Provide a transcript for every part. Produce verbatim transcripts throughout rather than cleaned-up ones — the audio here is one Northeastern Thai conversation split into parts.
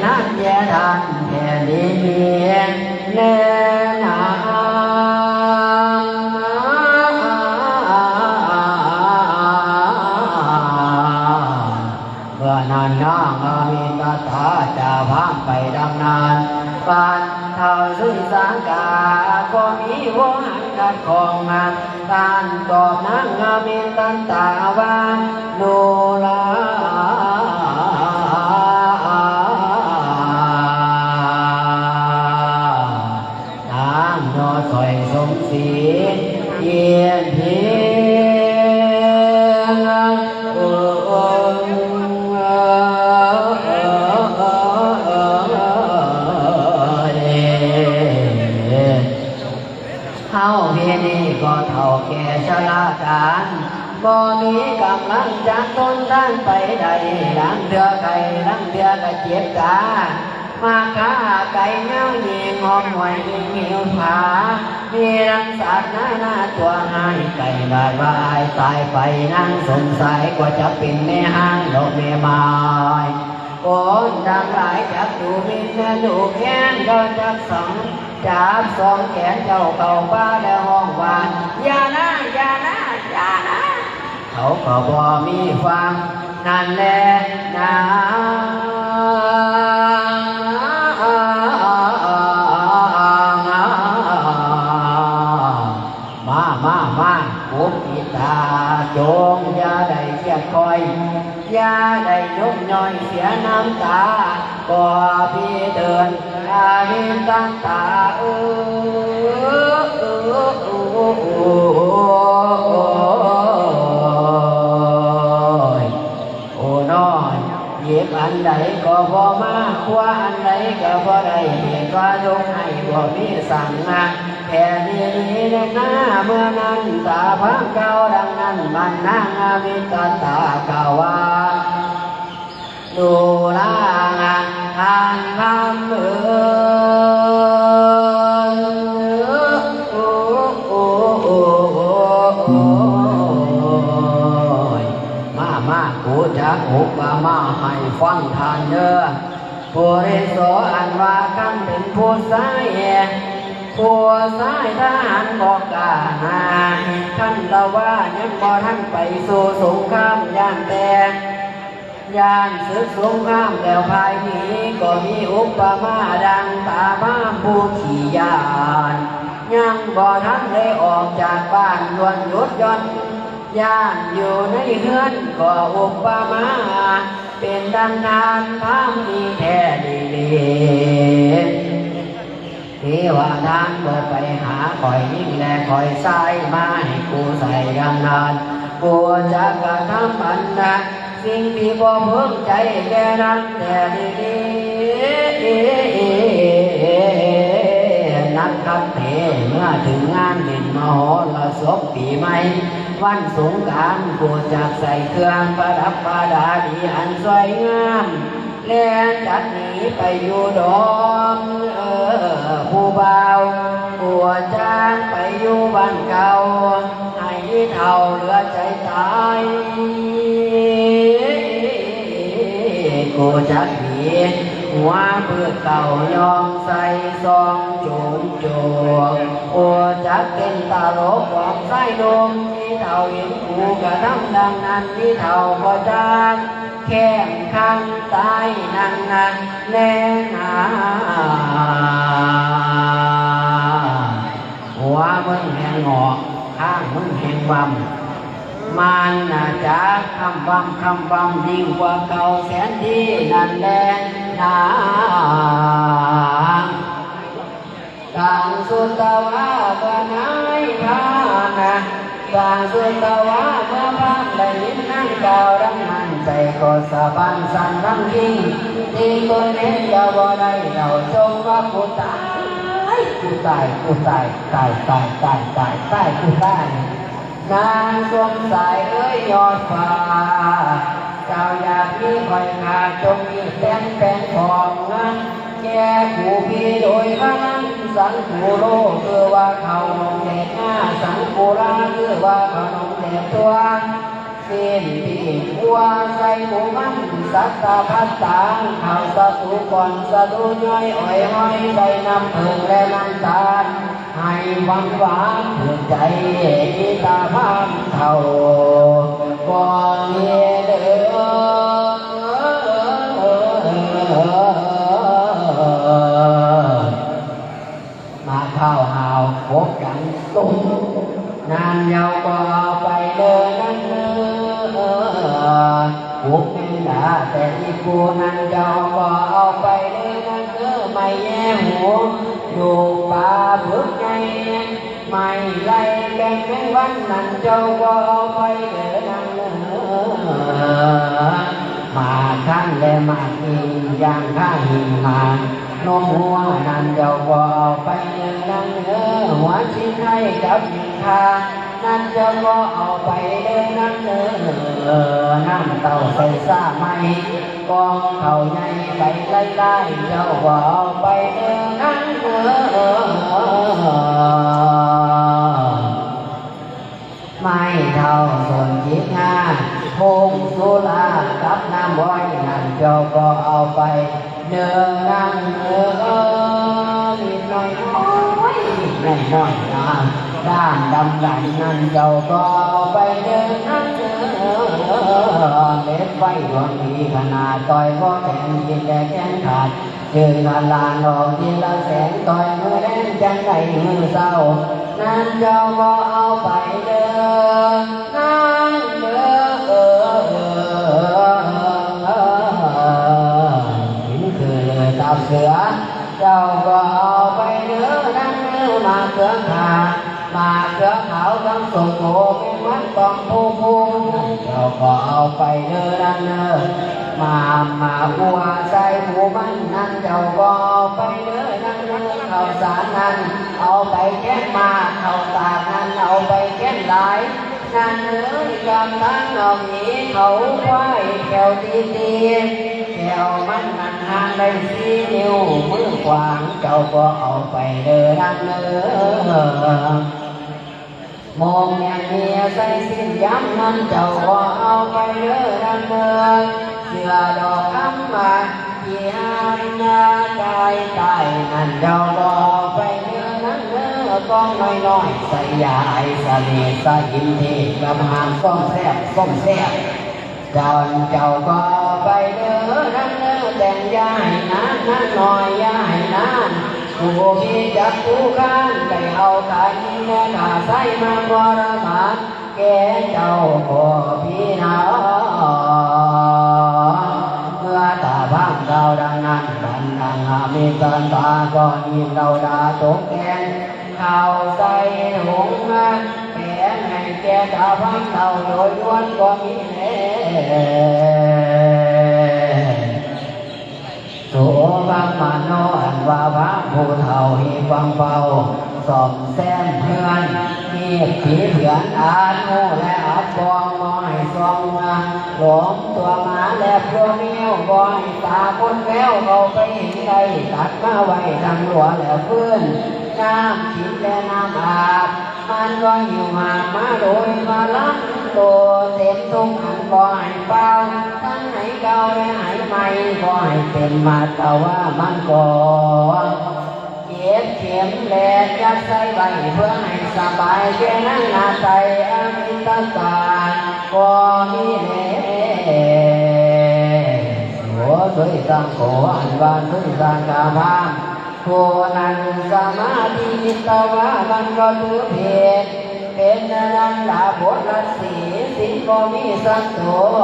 นานแก่ท่านแผ่นดินแลนาง เมื่อนั้นนางอมิตตาจะพาไปดังนั้น บ้านเฒ่าสุริสังกา ก็มีวงหันกัดของมัน ท่านตอบนางอมิตตาว่า โนรา นางนอสอยสมศรี เอียนเพียง โอ้ เฮาพี่นี้ก็เฒ่าแก่ชรากัน บ่มีกำลังจะทนทานไปได้ ลางเทื่อไข้ ลางเทื่อกะเจ็บกา มาขาไก่เงายิงหอมหวยยิงหิวผา มีรังสัตว์นานาตัวหายไก่บาดว่าอายตายไป นางสงสัยกว่าจะเป็นแม่ห้างดอกแม่ไม้ คนทั้งหลายจักดูหมิ่นดูแคลน ก็จักสองจับสองแขนเจ้าเข้าป่าแล้วฮ้องว่า อย่านะ อย่านะ อย่านะ เขาก็บ่มีฟัง นั่นแหละนะ มา มา มา กุบอิตา จงอย่าได้เครียดคอย อย่าได้ยกย่อยเสียน้ำตา ขอพี่เถิด อาวินตังตา เออ เออ เออ โอ้ โอ้ โอ้ โอ้ย โอ้น้อย หยิบอันใดก็บ่มา คว้าอันใดก็บ่ได้ เหตุว่าทุกข์ให้บ่มีสั่งมา แผ่ดีๆ ในหน้าเมื่อนั้น ตาพามเก่าดังนั้น มันนางอมิตตา กล่าวว่า ดูลาทานพามเอ๋ย โอ้ โอ้ โอ้ โอ้ โอ้ย มา มา กูจะอุปมาให้ฟังท่านเด้อ ปุริโส อันว่าคันเป็นผู้ชาย ผู้ชายทหารบ่กล้าหาญ คันละว่ายังบ่ทันไปสู่สงคราม ย่านแต่ ย่านศึกสงครามแล้วพ่ายหนี ก็มีอุปมาดังตาพามผู้ขี้ย้าน ยังบ่ทันได้ออกจากบ้าน ล้วนหยุดหย่อน ย่านอยู่ในเฮือน ก็อุปมา เป็นดังทานพามนี้แท้ดีหลี ที่ว่าทานบ่ไปหาข่อยหญิงและข่อยชาย มาให้กูใส่ดังนั้น กูจะกระทำอันนั้น สิ่งที่บ่เพิ่งใจแก่นางแท้ดีหลี นักขับเท เมื่อถึงงานเล่นมหรสพปีใหม่ วันสงกรานต์ กูจักใส่เครื่องประดับประดาดีอันสวยงาม และจักหนีไปอยู่ดอน เออ ผู้บ่าว กูจักไปอยู่บ้านเก่า ให้เฒ่าเหลือใจตาย กูจักหนี หัวเบิดเก่ายองใส่ซองโจรโจร กูจักเป็นตลกของชายหนุ่ม ที่เฒ่าเห็นกูกระทำดังนั้น ที่เฒ่าบ่จักแข้งข้างตายนั่งนั่งแน่นา หัวมึงแหงงอก ข้างมึงแหงวำ มันน่าจะคำวำคำวำยิ่งกว่าเก่าแสนดีนั่นแหละนะ ต่างสุตวาเมื่อนายพานะ ต่างสุตวาเมื่อพานได้ยินนางกล่าวดังนั้น ใจก็สะบั้นสั่นทั้งยิ่ง ที่ตนเห็นก็บ่ได้เดาจงว่ากูตาย กูตาย กูตาย ตาย ตาย ตาย ตาย ตาย กูตาย นางสมสายเอ้ยยอดฟ้า เจ้าอยากมีข่อยขาดจงมีแป้นแป้นของนะ แก่กูพี่โดยพลังสังกูโลก คือว่าเขานมแดดหน้าสังกูลา คือว่าเขานมแดดตัว เส ปิ้งปิ้งวัวใส่หมูมัน สัตตะพัตตัง ข้าวสาธุก่อนสาธุย้อยอ้อยห้อย ใส่น้ำผึ้งและน้ำตาล ให้หวานหวานถือใจ มีตาพานเฒ่า ก่อนเด้อ หมากพร้าวหาว หกจังตุ้ม นั่นเจ้าก็เอาไปเด้อนั่นเด้อ ปลูกแมงดาแต่อีกผู้ นั่นเจ้าก็เอาไปเด้อนั่นเด้อ ไม้แย่หู ลูกปลาบึกใหญ่ ไม้ไล่แกงแมงวัน นั่นเจ้าก็เอาไปเด้อนั่นเด้อ หมากทันและหมากอิง ย่างข้าหิ่งหมาก นมหัว นั่นเจ้าก็เอาไปเด้อนั่นเด้อ หัวชิ้นไข่กับหิ่งคา นั่นเจ้าก็เอาไปเด้อนั่นเด้อ น้ำเต้าใส่ซ้าไม้ กองข้าวใหญ่ใบไล่ไล่ เจ้าก็เอาไปเด้อนั่นเด้อ ไม้เฒ่าส้นจิกงา ผงสุรากับน้ำอ้อย นั่นเจ้าก็เอาไปเด้อนั่นเด้อ นิดหน่อยน้อย นิดหน่อยน้อยนะ ด้ามดำดัน นั่นเจ้าก็เอาไปเด้อนั่นเด้อ เหล็กไฟดวงดีขนาด ต่อยบ่แข็ง กินแต่แขนขาด เชิญพลานออกทีละแสง ต่อยมือแดงจังไดมือเศร้า นั่นเจ้าก็เอาไปเด้อนั่นเด้อ เออเออเออเออ หินคือตับเสือ เจ้าก็เอาไปเด้อนั่นเด้อ หมากเขือขาว หมากเขือขาวทั้งสองโต เป็นมันต้องผู้ผู้ เจ้าก็เอาไปเด้อนั่นเด้อ มามาอัวใส่หมูมัน นั่นเจ้าก็เอาไปเด้อนั่นเด้อ ข้าวสารนั่น เอาไปแกงหมาก ข้าวตากนั่น เอาไปแกงหลาย นั่นเอ้ย กำลังเอาหมีเขาควายแถวตีตี แถวมันนั่นห่างได้สี่นิ้ว มือกว้าง เจ้าก็เอาไปเด้อนั่นเด้อ มองแม่นเมียใส่สิ้นย้ำ นั่นเจ้าก็เอาไปเด้อนั่นเด้อ เสื้อดอกคำมา ที่ห้ามนาตายตาย นั่นเจ้าก็เอาไปเด้อนั่นเด้อ กองน้อยๆ ใส่ยาไอเสน่ห์ สะอินเทพ กำหางส้มแซ่บ ส้มแซ่บ เจ้าเจ้าก็เอาไปเด้อนั่นเด้อ แต่งอย่าให้นาน นานหน่อยอย่าให้นาน ผู้มีจักผู้ค้าน ได้เอาขายิงและขาไส้มาบรมาน แก่เจ้าพ่อพี่น้อง เมื่อตาพามเจ้าดังนั้น บันดังอามิตรตาก็ยินเราด่าตกแกง ข้าวใส่ถุงมาแกงให้แก่ตาพามเจ้าโดยด่วนก็มีแล โสภะมโน อันว่าพระผู้เฒ่ามีความเฝ้าซ่อมแซมเฮือน มีผีเถื่อนอาจรู้และอาจปอง บ่ให้ส่องมาหลงตัวหมาและพวกแมว บ่ให้ตาคนแมวเข้าไปเห็นได้ ตัดมาไว้ทั้งหลัวและฟืน น้ำกินและน้ำอาบ มันก็หิวหามาโดยพลังโต เต็มทุกอันบ่ให้เปล่า ทั้งไหเก่าและไหใหม่ บ่ให้เป็นมาตะว่ามันก็เก็บเข็มและยัดใส่ไว้ เพื่อให้สบายแก่นางนาไตอมิตตาก็มีแล โสสุริสังโฆ อันว่าสุริสังฆาพาม ผู้นั้นสมาธิมิตรว่ามันก็ถือเพศ เป็นนันดาบทละสี สินบ่มีสักตัว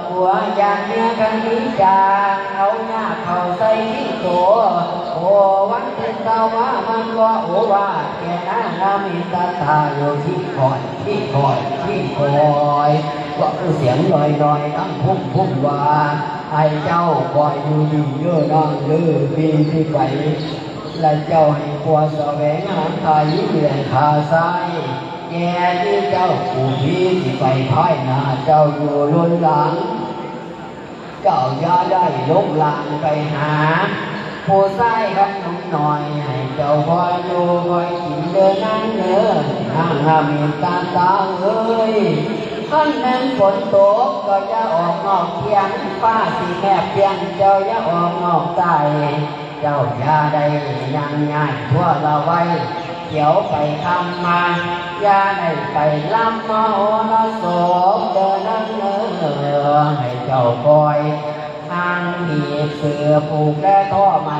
ผัวอยากเมียกันนี้จาก เอาหน้าเข้าใส่ที่ตัว โอวันเป็นตาว่ามันก็โอวาทแก่นางนามิตตาอยู่ที่คอย ที่คอย ที่คอย ว่าคือเสียงลอยๆ ทั้งพุ่มพุ่มว่า ไอ้เจ้าคอยอยู่ดีเด้อนางเด้อ ปีที่ไป และเจ้าให้ผัวแสวงหาตายยิ่งแหล่งขาซ้าย แก่ที่เจ้าผู้พีสิไปภายหน้า เจ้าอยู่ล้นหลัง เจ้าอย่าได้ลงลางไปหา ผู้ชายกับหนุ่มน้อย ให้เจ้าคอยอยู่คอยกินเด้อนางเด้อนางนามิตตาเอ้ย คันแม่นฝนตกก็อย่าออกนอกเตียง ฟ้าสิแลบเปรียง เจ้าอย่าออกนอกใต้ เจ้าอย่าได้ย่างย้ายทั่วละวัย เดี๋ยวไปคำมา อย่าได้ไปลำมหรสพเด้อนางเด้อ ให้เจ้าคอย ทางหีบเสือผูกและท่อไหม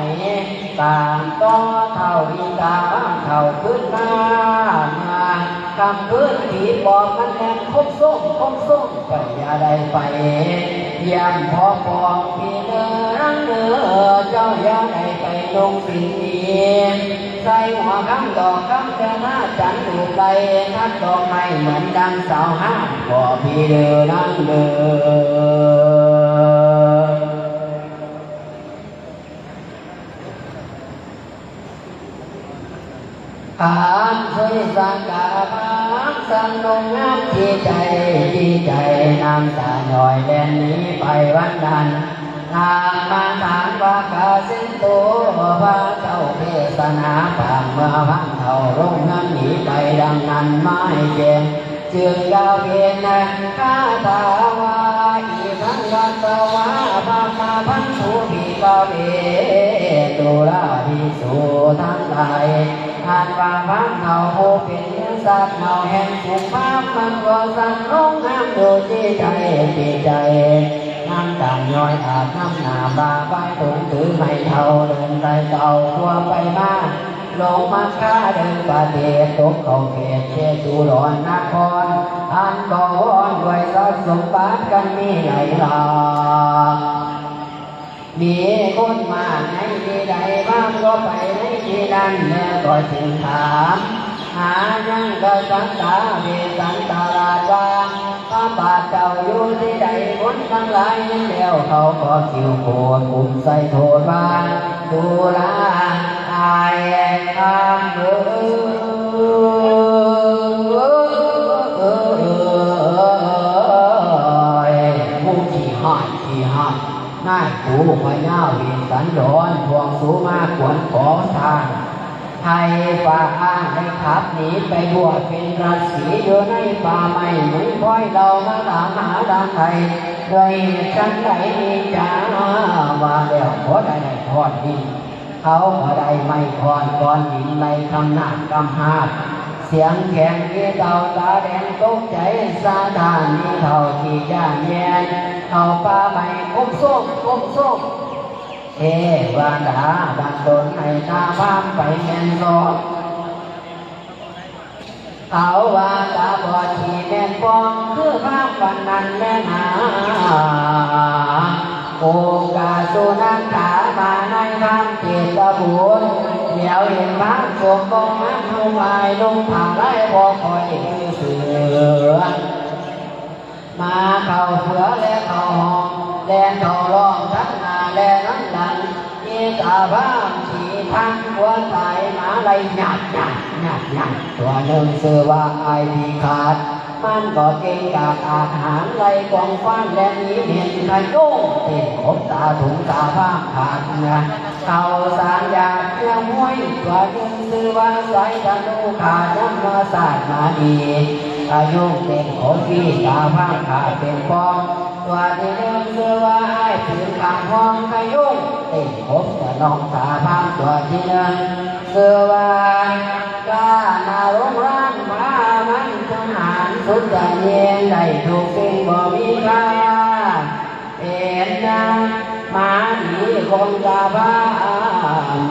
ตามต่อเท่าอีตาบ้างเท่าขึ้นมา คำพื้นผีปอบมันแหนคบส้มคบส้ม เจ้าอย่าได้ไป เยี่ยมพ่อปองพี่เด้อนางเด้อ เจ้าอย่าได้ไปลงสินนี้ ใส่หัวคำดอกคำแต่หน้าจันทร์ถูกไล่ทัดดอกไม้เหมือนดังสาวห้าม ขอพี่เด้อนางเด้อ ขานสุริสังกาพังสังนงงามที่ใจ ที่ใจน้ำตาย้อยแล่นหนีไปวันนั้น นางมาถามว่ากาสินโต พระเจ้าเทศนาปางเมื่อพังเท่าลงนั้นหนีไปดังนั้นไม่เก่ง จึงกล่าวเป็นคาถาว่า อิทังวัตวา พระมาพันธุภิกขเว ดูราภิกษุทั้งหลาย ท่านว่าพังเท่าผู้เป็นเนื้อสัตว์เน่าแห่งสุภาพมันก็สั่งลงน้ำดูจิตใจจิตใจ น้ำตาลย้อยอาบน้ำหนาบาใบถุงถือไม้เท่าเดินไต่เต่าตัวไปมา ลงมาฆ่าเดินประเทศตกเข้าเขตเชตุรนคร อันบวรด้วยทรัพย์สมบัติกันมีหลายหลาก มีคนมากในที่ใดบ้างก็ไปในที่นั้นแล้วก็จึงถาม หายังกษัตริย์เวสสันตราชว่า พระบาทเจ้าอยู่ที่ใดคนทั้งหลายเห็นแล้วเขาก็คิ้วโกรธกลุ่มใส่โทษว่า ดูราอายคำเอ้ย ผู้ขี้ห้ายขี้ห้าย นายกูพญาเวสสันดร พวกสูมาขวนขอทาง ไทยฝ่าอ้างได้ขับหนีไปบวชเป็นฤาษีอยู่ในป่าไม้เมืองพลอย เรามาถามหาทางไทย ด้วยเหตุฉันใดนี้จ้า ว่าแล้วพอได้ทอดนี้ เขาก็ได้ไม้ท่อนก้อนหินในคำนาบกำหาบ เสียงแข็งมีเต่าตาแดงตกใจ สาธารณีเท่าที่ย่านแยน เขาป่าไม้คุ้มโซกคุ้มโซก เทวดาบังตนให้ตาพามไปแม่นซอก เขาว่าตาบอดที่แม่นปอง คือพามวันนั้นแม่นหา โอกาสุนันทามาในพามเจตบุตร เดี๋ยวเห็นพามสมบงมันทำลายลงผ่าไล่บ่คอยคือเสือ มาเข้าเฟือและเข้าห้อง แล่นเข้าล้อมทั้งหน้าและทั้งหลัง มีตาพามขี่ทางหัวตายหมาไล่หยาบหยาบหยาบหยาบ ตัวหนึ่งชื่อว่าไอ้พิฆาต มันก็เก่งกาจอาจหาญไล่กองฟ้านและหนีเหม็นขยุง เต้นขบตาถุงตาพามขาดนะ เขาสางอยากเที่ยวห้วย ตัวหนึ่งชื่อว่าสายธนูขาดน้ำมาสาดมาดี อายุเป็นของพี่ตาพามขาดเป็นปอง ตัวที่หนึ่งชื่อว่าไอ้ถือขางห้องขยุง เต้นขบกับน้องตาพามตัวที่หนึ่งชื่อว่า กล้านารงร้านพามันจนหานสุดจะเย็นได้ทุกสิ่งบ่มีค่า เห็นนะหมาหนีคงจะพา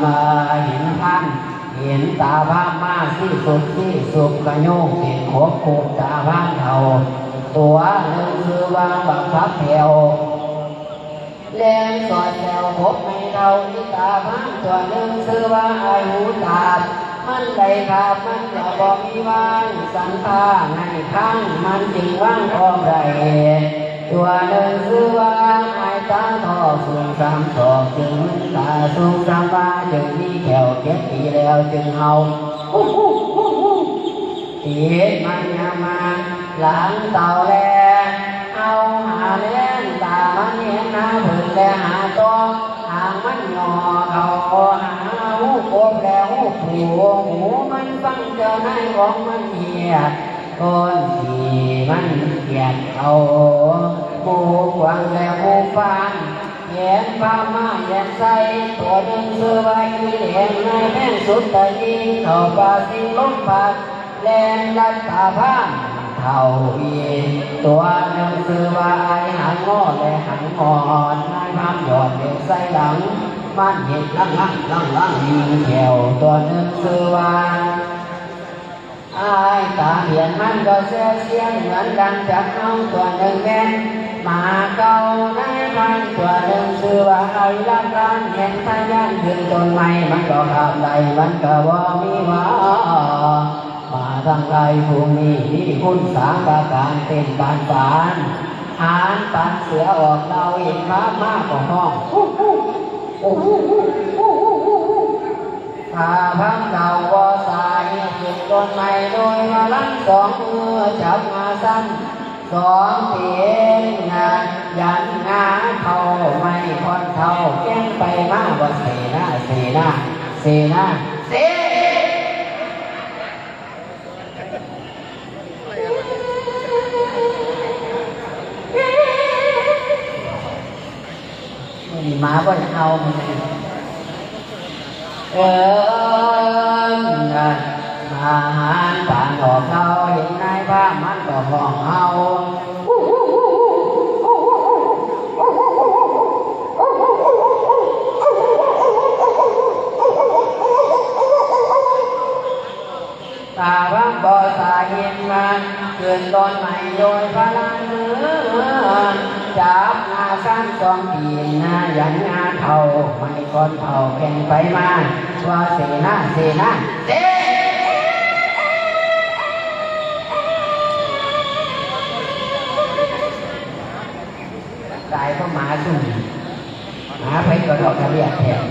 มาเห็นพัน เห็นตาพามาสี่สุดสี่สุดกระโยงเห็นขบโคบตาพาเท่า ตัวหนึ่งคือว่าบังคับแถว แลนสอดแถวขบไม่เท่าอีตาพาตัวหนึ่งคือว่าอายุตาด มันได้ขาดมันก็บ่มีว่าง สันตาให้ข้างมันจึงว่างออกได้ ตัวหนึ่งคือว่าไอ้ตาทอสูงสามศอกจึงตาสูงสามวาจึงมีแถวเจ็ดปีแล้วจึงเฮาฮู้ฮู้ฮู้ฮู้ ตีมันยามาหลังเต่าแล เอาหาเล่นตามันเห็นหาผึ่งและหาตอง หางมันหย่อเขาหาหูกบและหูผู หูมันฟังเจ้านายของมันเหียด คนที่ มันเกียดเอาหมู่กวางและหมู่ฟาน แขนพามาแขนใส่ ตัวหนึ่งชื่อว่าอีแดง นายแพทย์สุดตายิง เข้าป่าสิงห์ลมพัด แล่นลัดตาพานเฒ่าอีก ตัวหนึ่งชื่อว่าไอ้หางงอและหางงอน นายพรานหยอดเหล็กใส่หลัง มันเห็นลังลังลังลังยิงแถว ตัวหนึ่งชื่อว่า อ้ายตาเหียนมันก็เสียเสียงเหมือนดังจักเฮา ตัวหนึ่งแม่นหมาเก่า นายพรานตัวหนึ่งชื่อว่าไอ้ละกาน เห็นทะยานขึ้นต้นไม้ มันก็ข้ามได้ มันก็บ่มีว่า มาทางไกลผู้นี้มีคุณสามประการ เต้นปานสาร หานปานเสือ ออกเล่าอินทามากก็ฮ้อง ฮู้ฮู้ โอ้ฮู้ฮู้ ถ้าพังเก่าบ่สาย ขึ้นต้นไม้โดยพลังสองมือ จับมาสั้นสองตีนนะ ยันงาเข้าไม้ ค่อนเท่าแกงไปมา ว่าเสนา เสนา เสนา เส มื้อนี้หมาบ่อยากเห่ามื้อนี้ เอิ้นนะ หมาหานปานออกเห่า เห็นนายพรานมันก็ฮ้องเห่า ตาวังบ่สาเห็นว่า ขึ้นต้นไม้โดยพลังมือ จับหน้าสั้นสองตีน หน้ายันงาเท่า ไม่ก่อนเท่าแข่งไปมา ว่าเสนา เสนา เส ตายเพราะหมาซุ่ม หมาไผก็ดอกกระเดียดแทน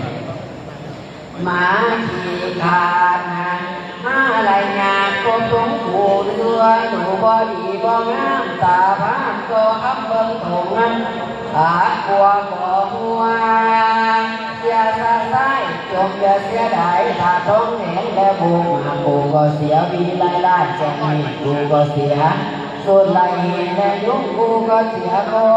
หมาขี้ขาดนะ มาไล่ยากก็สงกูเรือ หนูบ่ดีบ่งาม ตาพรานก็อับเบิ่งโถงนั้น ตากลัวก็หัว เสียซะซ้าย จงอย่าเสียดาย ถ้าทองแดงและบูมหากกูก็เสีย วีไล่ล่าแจงนี่กูก็เสีย สุดไล่หินและยุงกูก็เสียคอ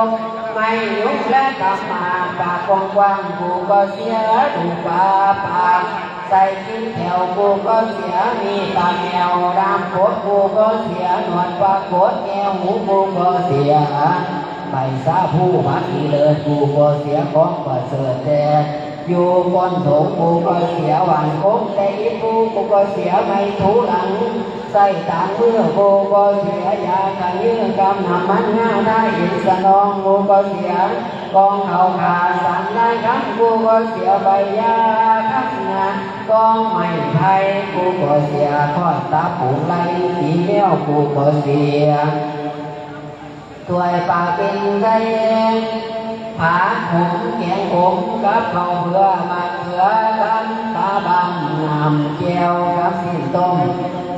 ไม่ยุงและกำหมาก ปากกว้างๆ กูก็เสีย ดูปลาปาก ใส่กินแถวกูก็เสีย มีตาแมวดามกดกูก็เสีย หนวดปลากดแก้วหูกูก็เสีย ใบสาผู้ผักอีเลิศกูก็เสีย ของประเสริฐแต่ อยู่ก้นโถงกูก็เสีย หว่านคงแต่อีปูกูก็เสีย ไม่ถูหลัง ใส่ตางมือกูก็เสีย ยาขยื้อกำน้ำมันงา ได้อินสนองกูก็เสีย กองเขาขาสันได้คำกูก็เสีย ใบยาคำงากองไม้ไผ่กูก็เสีย ทอดตาปูไล่ตีแมวกูก็เสีย ถ้วยปลาเป็นไก่ ผักขมแกงขมกับข้าวเบือ มะเขือตำปลาบาง น้ำแจ่วกับสิ้นต้ม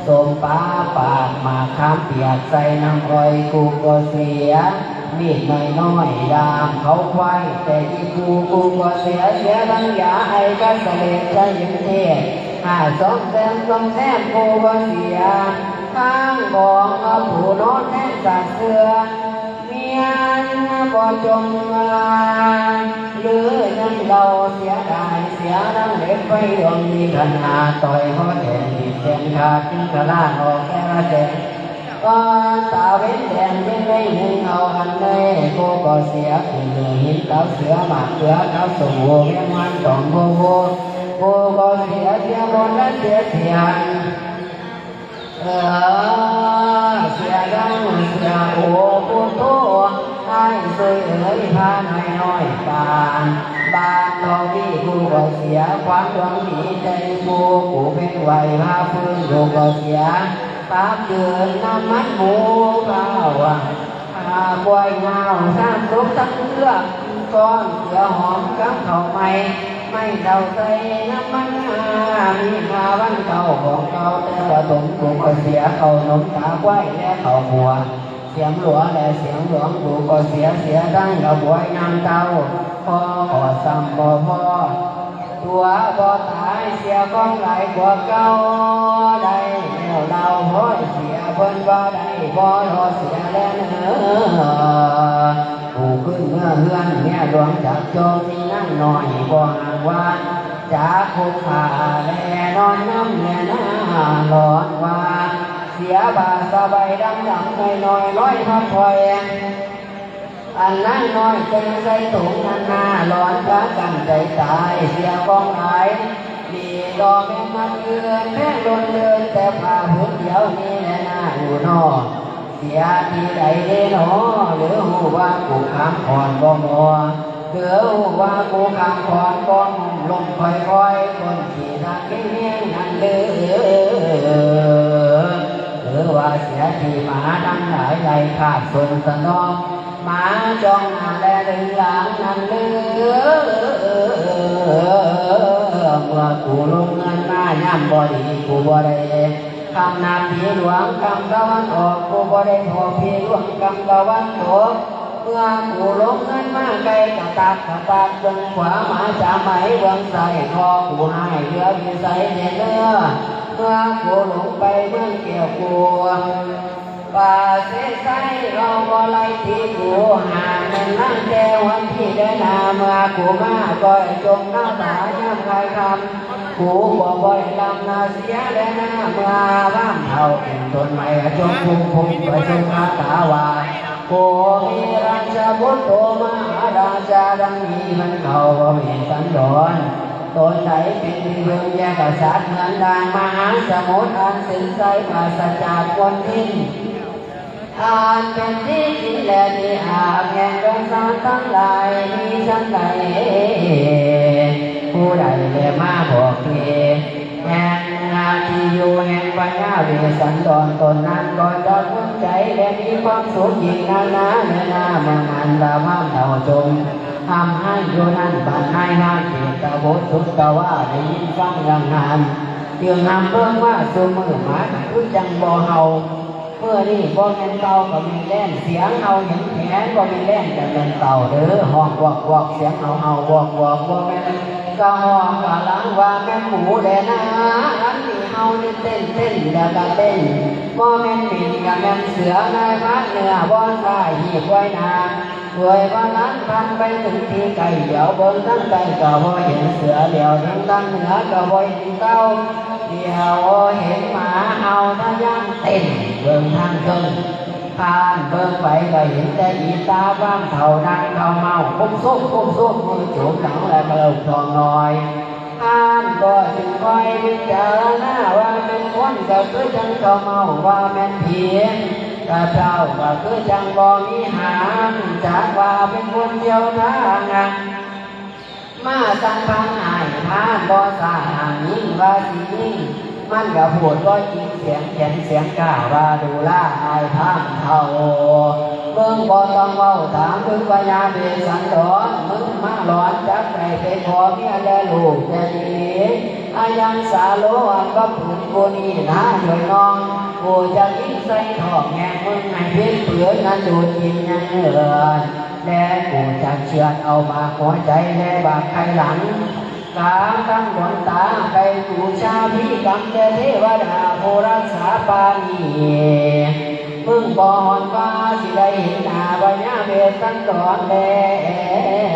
ส้มปลาปาก หมากขามเปียกใส่น้ำอ้อย กูก็เสีย มีดน้อยๆ ดามเขาควาย แต่อีกู กูก็เสีย เสียทั้งยาไอกับเสลด และยินเทศ ห้าสองแสนสองแสน กูก็เสีย ทางของผู้นอนแทนสาดเสื้อ เมียนบ่จงมา หรือยังเราเสียดาย เสียดังเหล็กไฟดวงดีขนาด ต่อยหัวแดงดีแสนขาด จึงกะลาดออกแต่ละแสน ก็ตาเว้นแดงยังได้หนึ่งเอาอันเลย โกก็เสียคือหินเตาเสือหมากเสือเตาสมบูรณ์แมงวันสองโบโบ โกก็เสียเสียบนและเสียเสียง เออ เสียดังเสียโอพุทโธ ให้ช่วยเอ๋ยพาน้อยน้อยปาน บ้านทองมีกูก็เสีย ความหวังดีใจกู กูเพ่งไหวพาพื้นกูก็เสีย ตามเกินน้ำมันหมูข้าว อ่า กล้วยงาว สร้างศพทั้งเลือก ก้อนเกลือหอมกับข้าวใหม่ ไม่เดาใส่น้ำมันงา มีข้าวันเก่าของเก่า แต่ประถมกูก็เสีย เข้าหนมตาควายและเข้าบัว เสียงหลัวและเสียงหลวงกูก็เสีย เสียทั้งกระบวยน้ำเต้า พอขอซ้ำบ่พอ ตัวบ่ตาย เสียของหลายกว่าเก่า ได้แล้วเล่าพ้อยเสีย เพิ่นบ่ได้บ่รอเสียแลเน้อ ผู้ขึ้นเมือเฮือนเมียหลวงจักจมมีนางน้อยบ่ห่างหวาน จากคงคาแลนอนนำแลนาหลอนว่า เสียผ้าสบายดำๆน้อยๆลอยมาถอย อันนางน้อยแจ้งใส่ถุงนั้นนาหลอนพากันใจตายเสียของหลาย ดีต่อแม่นนักเอือนแพงล้นเดินแต่ผ้าผืนเดียวนี้แลนาอยู่นอก เสียที่ใดเด้หนอ หรือฮู้ว่ากูคำอ่อนบ่หมอ หรือฮู้ว่ากูคำอ่อนบ่หมอ ลมค่อยๆคนที่รักแห้งๆนั้นเด้อ หรือว่าเสียที่หมาทั้งหลายไล่คาบสนสนอง หมาจ้องหน้าและดึงหลังนั้นเด้อ เมื่อกูลงเงินมายามบ่ดีกูบ่ได้คำนาผีหลวงกำตะวันออก กูบ่ได้พอผีหลวงกำตะวันตก เมื่อกูลงเงินมาไกลกะตักกะตักเบิ่งขวาหมาจามไหมเบิ่งซ้ายพอกูให้เหลือวิสัยแน่เด้อ เมื่อกูลงไปเมืองแก้วกู ป่าเสไสเราบ่ไล่ที่กูหาแม่นนางแต่วันที่ได้นาเมื่อกูมาก้อยจมหน้าตายามคายคำ กูก็บ่ได้ลำนาเสียและนาเมื่อบ้านเฒ่าเป็นต้นไม้จมพุ่มพุ่มประชุมคาถาว่า โกมีราชบุตรโตมหาราชาดังนี้มันเขาบ่มีสันดอน ตนใดเป็นที่เบิ่งแยกกษัตริย์เหมือนดังมหาสมุทรอันสินใสปราศจากมลทิน อันเป็นที่กินและที่อาบแห่งดวงสารทั้งหลายมีฉันใด ผู้ใดแลมาบอกทีแห่งที่อยู่แห่งพญาเวสสันดรตนนั้นก็จะภูมิใจและมีความสุขยิ่งนานาเนอนาเมื่อนั้นละพามเฒ่าจมทำให้อยู่นั้นบัดนายนางเกตบุตรสุตวาได้ยินฟังดังนั้นจึงนำเบิ่งว่าสุมือหมาคือจังบ่เฮา เมื่อนี้บ่แม่นเต่าก็แม่นแล่น เสียงเฮาเห็นแขนบ่แม่นแล่นก็แม่นเต่าเด้อ ฮ้องวอกๆ เสียงเฮาเฮาวอกๆ บ่แม่นกะฮ้องกะหลังว่าแม่นหมูแลนา อันนี้เฮานี่เต้นเต้นแล้วกะเต้น บ่แม่นหมิ่นกะแม่นเสือ นายพรานเนื้อบ่ซ่าหีบไว้นา เอ่ยว่าหลานผ่านไปถึงที่ใกล้ เหลียวเบิ่งทางใต้ก็บ่เห็นเสือ เหลียวทางด้านเหนือก็บ่เห็นเต่า เหลียวเห็นหมาเห่าทะยานเต้นเบิ่งทางเทิง ผ่านเบิ่งไปก็เห็นแต่อีตาพรานเฒ่านั่งเข้าเม้า ก้มซุกก้มซุกมือจุ่มหลังและกระโหลกทองน้อย พรานก็จึงค่อยพิจารณาว่าแม่นคนก็คือจังเข้าเม้า ว่าแม่นผี กะเจ้าก็คือจังบ่มีหาง จักว่าเป็นคนเดียวทาง มาสั่งพังให้พรานบ่ซ่าห้ามยิงว่าสิยิง มันก็พูดบ่จริงเสียงแข็งเสียงกล้าว่าดูล่าอ้ายพรานเฒ่า มึงบ่ต้องเว้าถามถึงพญาเวสสันดร มึงมาหลอนจักได้ไปขอเมียและลูกแต่ดี อายังสาโลอันว่าปืนกูนี่นะโดยน้อง กูจะยิงใส่ท้องแม่มึงให้เพี้ยนเปือนนั้นดูดกินยังเอิน และกูจะเฉือนเอาหมากหัวใจและบากไข่หลัง กลางทั้งดวงตาไปกูชาพิกรรมแต่เทวดาผู้รักษาปานี มึงบ่ฮอดว่าสิได้เห็นหน้าพญาเวสสันดรแล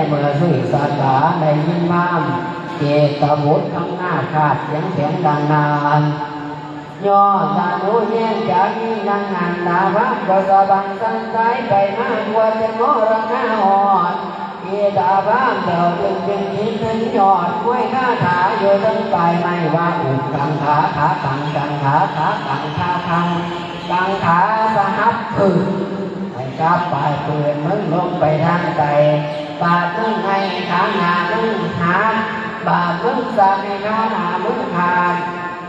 เมื่อสุริสากาได้ยินพราหมณ์เกตบุตรข้างหน้าขาดเสียงแข็งดังนาน ยอดสาธุแย่งจากนี้ดังนั้น ดาบพรามก็สะบั้นสั่นสายไปมาทั่วจะมรณาหอด อีตาพรามเจ้าจึงเป็นหินถึงยอด ห้วยคาถาอยู่ทั้งปลายไม้ว่า อุกกังขา ขากังกังขา ขากังขาคัง กังขาสหับผึ่ง ให้กลับปลายปืนมึงลงไปทางใต้ บาดมึงให้ขาหน้ามึงหัก บาดมึงสาดให้ขาหน้ามึงขาด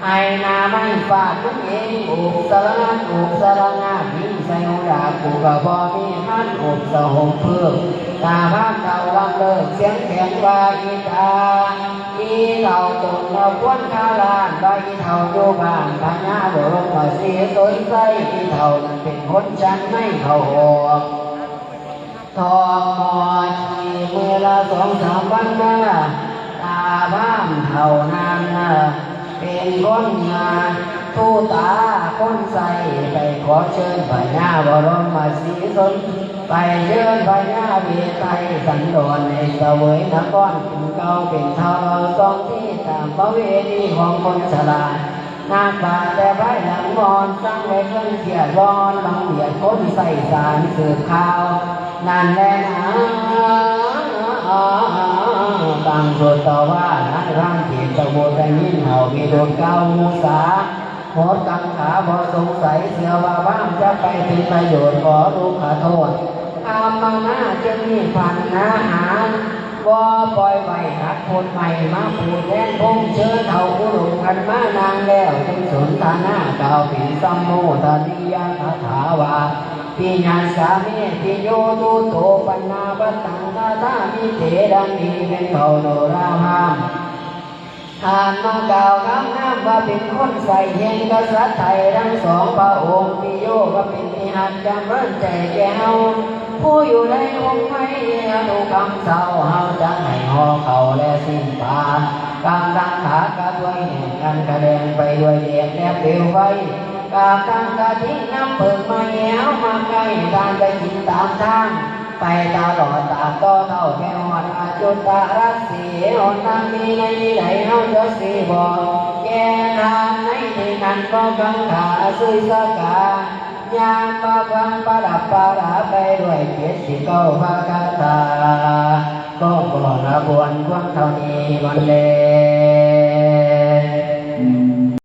ให้หน้าไม้ฟาดมึงเอง อุบสะระงัด อุบสะระงัด ยิงใส่หูดาบกูก็บ่มีพัน อุบสะหมเพิ่ม ตาพรามเฒ่าลำเลิก เสียงแข็งว่า อีตา อีเฒ่าตนมาควนคาลาน ว่าอีเฒ่าอยู่บ้านพญาบรมศรีสนไส้ อีเฒ่านั้นเป็นคนชันในเขาออก ทองหมอดขี่มือละสองสามวันมา ตาพรามเฒ่านั้นน่ะ เป็นคนงาน ผู้ตาคนใส่ไปขอเชิญพญาบรมศรีสน ไปเชิญพญาเวไทยสันดรในเสวยนครเป็นเก่าเป็นเท่าเราสองที่ตามประเวณีของคนชรา นักปราชญ์แต่ภายหลังมอนสร้างไว้เรื่องเสียร้อนหลังเบียดคนใส่สารสืบข่าว นั่นแหละนะ ตั้งสุดต่อว่านั้นร่างเจตโวตยินเฮามีดุจเก้ามูสา หมดกังขาบ่สงสัยเชื่อว่าบ้างจะไปเป็นประโยชน์ขอลูกขอโทษ ธรรมนาจึงมีพันนาหาบ่ปล่อยไว้หักคนใหม่มาผูดแล่นพงเชิญเท่าอุดมกันมานางแล้วจึงสนทนากล่าวเป็นสัมโมทนียคาถาว่า ปิญญาสามีปิโยตุโตปันนาวัตตังคาถามิเตดังนี้เป็นเขาโนราพาม ผ่านมากล่าวคำนามว่าเป็นคนใส่แห่งกษัตริย์ไทยทั้งสองพระองค์ปิโยก็เป็นที่หักจำเริญใจแก่เฮา ผู้อยู่ในวงไฟทุกคำเศร้าเฮาจะให้หอเขาและสิ้นปากกำลังขากระด้วยแห่งกันกระแดงไปด้วยแดดและเปลวไฟกาบทางกะทิน้ำเปิงมาแย้วมาใกล้ทานไปกินตามทาง ไปตลอดตามต่อเท่าแก้วหอดอาจุตรัสสีหนทางมีในที่ใดเฮาจะสีบอกแก่ทานในที่นั้นก็กังขาซื่อสกายามมาฟังประดับประดาไปด้วยเกียรติสิเก้าพระคาถาก็บอกละบวนพวงเท่านี้วันแล